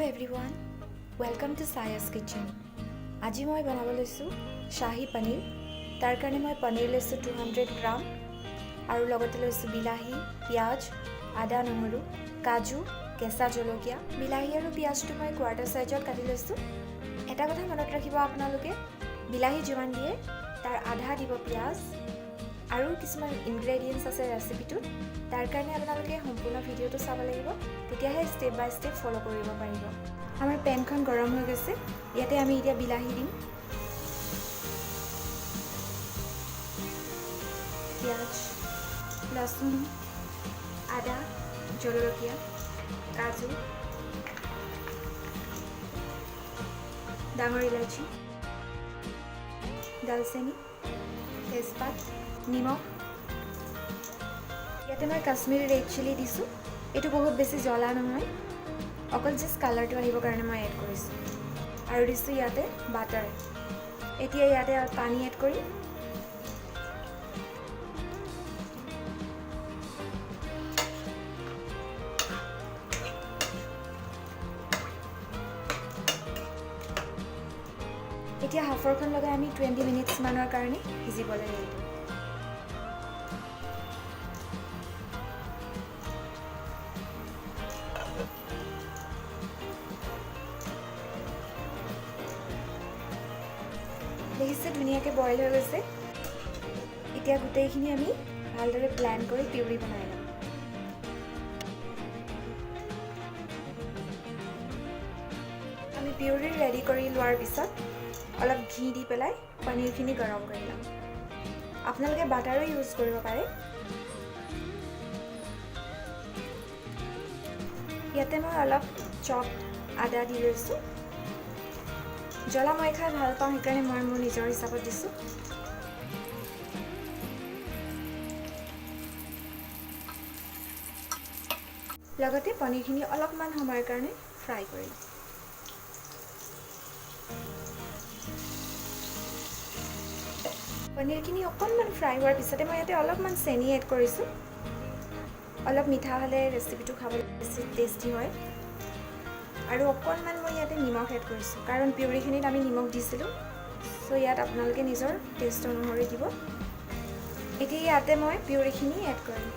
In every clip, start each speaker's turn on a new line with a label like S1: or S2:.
S1: Everyone, welcome to Saya's Kitchen. আজি মই বনাব লৈছোঁ শ্বাহী পনীৰ। তাৰ কাৰণে মই পনীৰ লৈছোঁ 200 গ্ৰাম আৰু লগতে লৈছোঁ বিলাহী, পিঁয়াজ, আদা, নহৰু, কাজু, কেঁচা জলকীয়া। বিলাহী আৰু পিঁয়াজটো মই কোৱাৰ্টাৰ চাইজত কাটি লৈছোঁ। এটা কথা মনত ৰাখিব আপোনালোকে, বিলাহী যিমান দিয়ে তাৰ আধা দিব পিঁয়াজ। আৰু কিছুমান ইনগ্ৰেডিয়েণ্টছ আছে ৰেচিপিটোত, তাৰ কাৰণে আপোনালোকে সম্পূৰ্ণ ভিডিঅ'টো চাব লাগিব, তেতিয়াহে ষ্টেপ বাই ষ্টেপ ফ'ল' কৰিব পাৰিব। আমাৰ পেনখন গৰম হৈ গৈছে। ইয়াতে আমি এতিয়া বিলাহী দিম, পিঁয়াজ, লচুন, আদা, জলকীয়া, কাজু, ডাঙৰ ইলাচি, দালচেনি, তেজপাত, নিমখ। ইয়াতে মই কাশ্মীৰী ৰেড চিলি দিছোঁ। এইটো বহুত বেছি জ্বলা নহয়, অকল জাষ্ট কালাৰটো আহিবৰ কাৰণে মই এড কৰিছোঁ। আৰু দিছোঁ ইয়াতে বাটাৰ। এতিয়া ইয়াতে পানী এড কৰিম। এতিয়া সাঁফৰখন লগাই আমি 20 মিনিটছমানৰ কাৰণে সিজিবলৈ এৰি দিম। দেখিছে, ধুনীয়াকৈ বইল হৈ গৈছে। এতিয়া গোটেইখিনি আমি ভালদৰে ব্লেণ্ড কৰি পিউৰি বনাই ল'ম। আমি পিউৰি ৰেডি কৰি লোৱাৰ পিছত অলপ ঘি দি পেলাই পনীৰখিনি গৰম কৰি ল'ম। আপোনালোকে বাটাৰো ইউজ কৰিব পাৰে। ইয়াতে মই অলপ চপ আদা দি লৈছোঁ। জ্বলা মই খাই ভাল পাওঁ, সেইকাৰণে মই মোৰ নিজৰ হিচাপত দিছোঁ। লগতে পনীৰখিনি অলপমান সময়ৰ কাৰণে ফ্ৰাই কৰিম। পনীৰখিনি অকণমান ফ্ৰাই হোৱাৰ পিছতে মই ইয়াতে অলপমান চেনি এড কৰিছোঁ। অলপ মিঠা হ'লে ৰেচিপিটো খাবলৈ বেছি টেষ্টি হয়। আৰু অকণমান মই ইয়াতে নিমখ এড কৰিছোঁ, কাৰণ পিউৰিখিনিত আমি নিমখ দিছিলোঁ। চ' ইয়াত আপোনালোকে নিজৰ টেষ্ট অনুসৰি দিব। এতিয়া ইয়াতে মই পিউৰিখিনি এড কৰিম।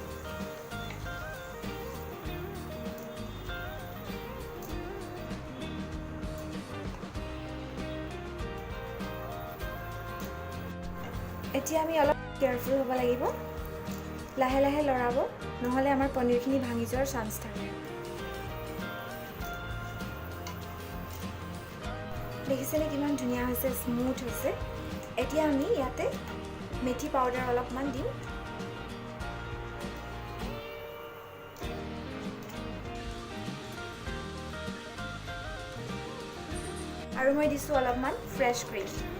S1: এতিয়া আমি অলপ কেয়াৰফুল হ'ব লাগিব। লাহে লাহে লৰাব, নহ'লে আমাৰ পনীৰখিনি ভাঙি যোৱাৰ চান্স থাকে। দেখিছেনে কিমান ধুনীয়া হৈছে, স্মুথ হৈছে? এতিয়া আমি ইয়াতে মেথি পাউডাৰ অলপমান দিম। আৰু মই দিছোঁ অলপমান ফ্ৰেছ ক্ৰীম।